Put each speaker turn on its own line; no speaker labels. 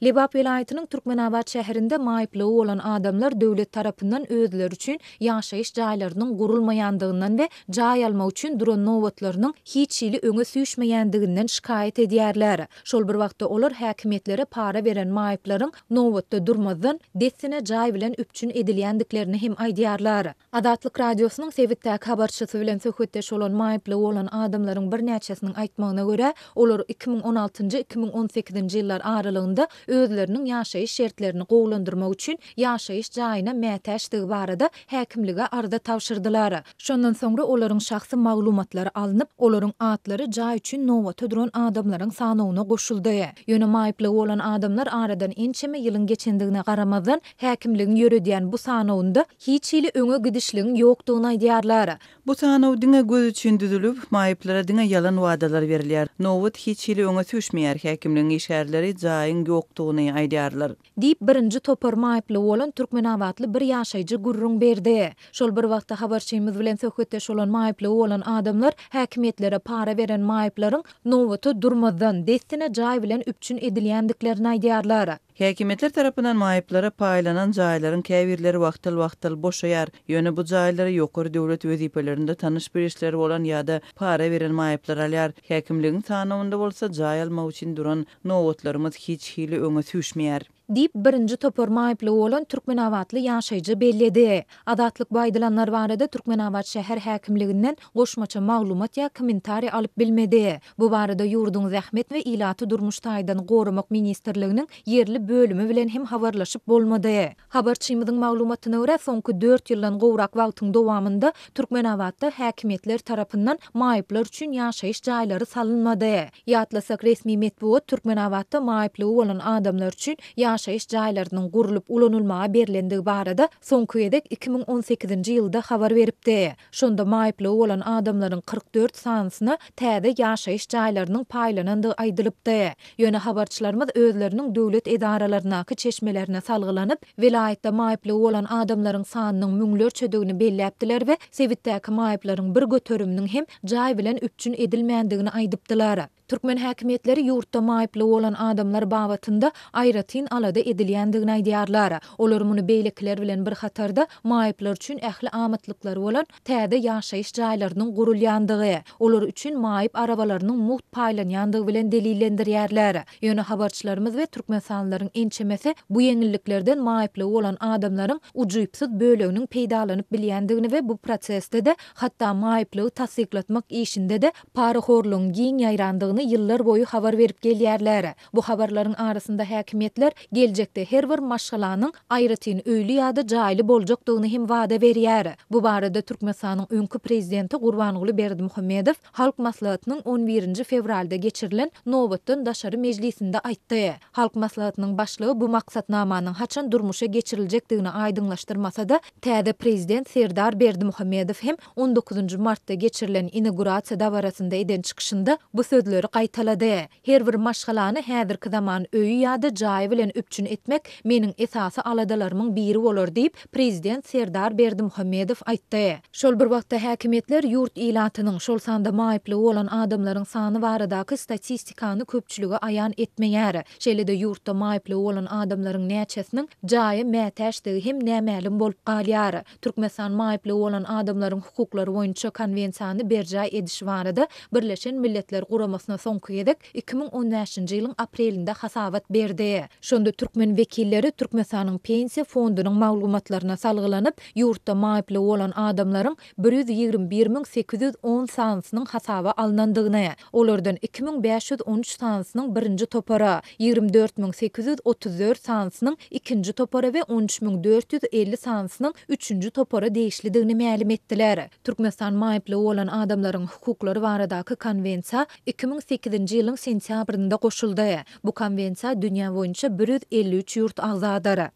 Lebap welaýatynyň Türkmenabat şäherinde maýyplygy bolan adamlar döwlet tarapyndan özleri üçin ýaşaýyş jaýlarynyň gurulmaýandygyndan we jaý almak üçin duran nobatlarynyň hiç hili öňe süýşmeýändiginden şikaýat edýärler. Şol bir wagtda olar häkimiýetlere para beren maýyplaryň nobatda durmazdan, dessine jaý bilen üpjün edilýändiklerini hem aýdýarlar. Azatlyk Radiosynyň sebitdäki habarçysy bilen söhbetdeş bolan maýyplygy bolan adamlaryň birnäçesiniň aýtmagyna görä, olar 2016-njy, 2018-nji ýyllar aralygynda özleriniň ýaşaýyş şertlerini gowulandyrmak üçin ýaşaýyş jaýyna mätäçdigi barada häkimlige arza tabşyrdylar. Şondan soňra olaryň şahsy maglumatlary alnyp, olaryň atlary jaý üçin nobata duran adamlaryň sanawyna goşuldy. Ýöne maýyplygy bolan adamlar aradan ençeme ýylyň geçendigine garamazdan, häkimligiň ýöredýän bu sanawynda hiç hili öňe gidişligiň ýokdugyny aýdýarlar.
Bu sanaw diňe göz üçin düzülip, maýyplara diňe ýalan wadalar berilýär. Nobat hiç hili öňe süýşmeýär, häkimligiň işgärleri jaýyň ýokdugyny aýdýarlar.
Diýip, birinji topar maýyplygy bolan türkmenabatly bir ýaşaýjy gürrüň berdi. Şol bir wagtda habarçymyz bilen söhbetdeş bolan maýyplygy bolan adamlar häkimiýetlere para beren maýyplaryň nobata durmazdan, dessine jaý bilen üpjün edilýändiklerini aýdýarlar.
Häkimiýetler tarapyndan maýyplara paýlanan jaýlaryň käbirleri wagtal-wagtal boşaýar. Ýöne bu jaýlary ýokary döwlet wezipelerinde tanyş-bilişleri bolan ýa-da para beren maýyplar alýar. Häkimligiň sanawynda bolsa jaý almak üçin duran nobatlarymyz hiç hili öňe süýşmeýär.
Diýip, birinji topar maýyplygy bolan türkmenabatly ýaşaýjy belledi. Azatlyk bu aýdylanlar barada Türkmenabat şäher häkimliginden goşmaça maglumat ýa kommentariý alyp bilmedi. Bu barada ýurduň Zähmet we ilaty durmuş taýdan goramak ministrliginiň ýerli bölümi bilen hem habarlaşyp bolmady. Habarçymyzyň maglumatyna görä, soňky dört ýyldan gowrak wagtyň dowamynda Türkmenabatda häkimiýetler tarapyndan maýyplar üçin ýaşaýyş jaýlary salynmady. Ýatlasak, resmi metbugat Türkmenabatda maýyplygy bolan adamlar üçin ýaşaýyş jaýlarynyň gurlup ulanylmaga berlendigi barada soňky gezek 2018-nji ýylda habar beripdi. Şonda maýyplygy bolan adamlaryň 44 sanysyna täze ýaşaýyş jaýlarynyň paýlanandygy aýdylypdy. Ýöne habarçylarymyz özleriniň döwlet edaralaryndaky çeşmelerine salgylanyp, welaýatda maýyplygy bolan adamlaryň sanynyň müňlerçedigini belläpdiler we sebitdäki maýyplaryň bir göteriminiň hem jaý bilen üpjün edilmändigini aýdypdylar. Türkmen häkimiýetleri ýurtda maýyplygy bolan adamlar babatynda aýratyn alada edilýändigini aýdýarlar. Olar muny beýlekiler bilen bir hatarda maýyplar üçin ähli amatlyklary bolan täze ýaşaýyş jaýlarynyň gurulýandygy, olar üçin maýyp arabalarynyň mugt paýlanýandygy bilen delillendirýärler. Ýöne habarçylarymyz we türkmenistanlylaryň ençemesi bu ýeňilliklerden maýyplygy bolan adamlaryň ujypsyz böleginiň peýdalanyp bilýändigini we bu prosesde-de, hatda maýyplygy tassyklatmak işinde-de parahorlugyň giň ýaýrandygyny ýyllar boýy habar berip gelýärler. Bu habarlaryň arasynda häkimiýetler geljekde her bir maşgalanyň aýratyn öýli ýa-da jaýly boljakdygyny hem wada berýär. Bu barada Türkmenistanyň öňki prezidenti Gurbanguly Berdimuhamedow Halk Maslahatynyň on birinji fewralda geçirilen nobatdan daşary mejlisinde aýtdy. Halk Maslahatynyň başlygy bu maksatnamanyň haçan durmuşa geçiriljekdigini aýdyňlaşdyrmasa-da, täze prezident Serdar Berdimuhamedow hem on dokuzynjy martda geçirilen inagurasiýa dabarasynda eden çykyşynda bu sözleri gaýtalady. Her bir maşgalany häzirki zaman öýi ýa-da jaýy bilen üpjün etmek meniň esasy aladalarymyň biri bolar diýip, prezident Serdar Berdimuhamedow aýtdy. Şol bir wagtda häkimiýetler ýurt ilatynyň, şol sanda maýyplygy bolan adamlaryň sany baradaky statistikany köpçülige aýan etmeýär. Şeýle-de ýurtda maýyplygy bolan adamlaryň näçesiniň jaýa mätäçdigi hem nämälim bolup galýar. Türkmenistan maýyplygy bolan adamlaryň hukuklary boýunça Konwensiýany berjaý edişi barada Birleşen Milletler Guramasyna soňky gezek 2015-nji ýylyň aprelinde hasabat berdi. Şonda türkmen wekilleri Türkmenistanyň Pensiýa fondunyň maglumatlaryna salgylanyp, ýurtda maýyplygy bolan adamlaryň 121 810 sanysynyň hasaba alnandygyny, olardan 2513 sanysynyň birinji topara, 24 834 sanysynyň ikinji topara we 13 450 sanysynyň üçünji topara degişlidigini mälim etdiler. Türkmenistan maýyplygy bolan adamlaryň hukuklary baradaky Konwensiýa 2008-nji ýylyň sentýabrynda goşuldy. Bu Konwensiýa dünýä boýunça 153 ýurt agzadyr.